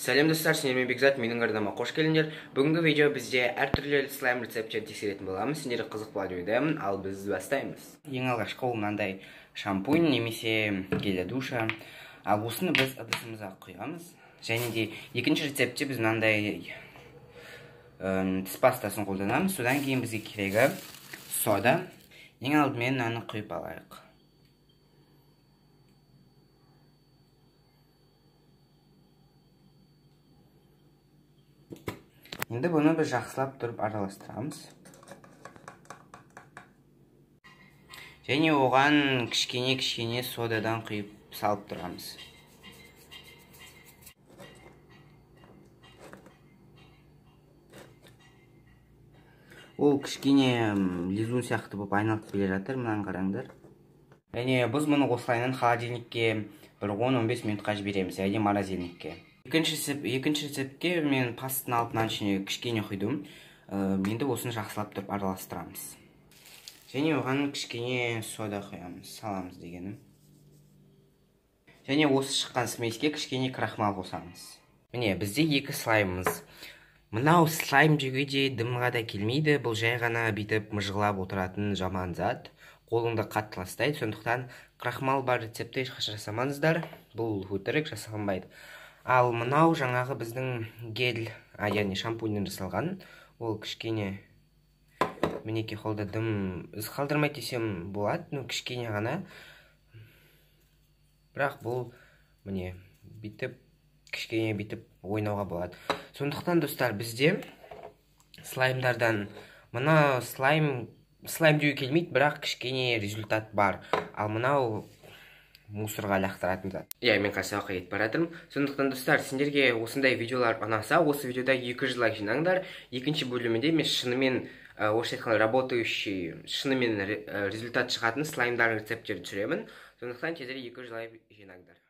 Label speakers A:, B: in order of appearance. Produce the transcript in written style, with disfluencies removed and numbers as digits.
A: Сәлем достар, сендермен Бекзат, менің арнама қош келдіңдер. Бүгінгі видео бізде әртүрлі слайм рецепттерін тексеретін боламыз. Сендерге қызық болады деп ойлаймын, ал біз бастаймыз. Ең алғашқы ол мынандай шампунь немесе гель для душа. Ал осыны біз ыдысымызға құямыз. Және де екінші рецептте біз мынандай тіс пастасын қолданамыз. Содан кейін бізге керегі сода. Ең алдымен мынаны құйып алайық. Енді бұны біз жақсылап тұрып араластырамыз. Және оған кішкене-кішкене содадан құйып салып тұрамыз. Ол кішкене лизун сияқты болып айналып келе жатыр, мынаны қараңдар. Және біз мұны осылайынан холодильникке бір 10-15 минутқа жібереміз, яғни морозильникке. Екінші рецептке мен пастаны алып мынаның ішіне кішкене құйдым. Енді осыны жақсылап тұрып араластырамыз. Және оған кішкене сода құямыз, саламыз дегенім. Және осы шыққан смеске кішкене крахмал қосамыз. Міне, бізде екі слаймымыз. Мынау слайм жеуге де дымға да келмейді. Бұл жай ғана бүйтіп мыжғылап отыратын жаман зат. Қолыңды қатты ластайды. Сондықтан крахмал бар рецептті ешқашан жасамаңыздар. Бұл өтірік, жасалынбайды. Ал мынау жаңағы біздің гель, яғни шампуньнен жасалған. Ол кішкене мінекей қолда дым із қалдырмайды десем болады, но кішкене ғана. Бірақ бұл міне бүйтіп кішкене бүйтіп ойнауға болады. Сондықтан достар, бізде слаймдардан мына слайм деуге келмейді, бірақ кішкене результат бар. Ал мынау мусорға лақтыратын зат. Иә, мен қазір сабаққа кетіп бара жатырмын. Сондықтан достар, сендерге осындай видеолар ұнаса, осы видеода 200 лайк жинаңдар. Екінші бөлімінде мен шынымен, орысша айтқанда работающий, шынымен результат шығатын слаймдардың рецепттерін түсіремін. Сондықтан тезірек 200 лайк жинаңдар.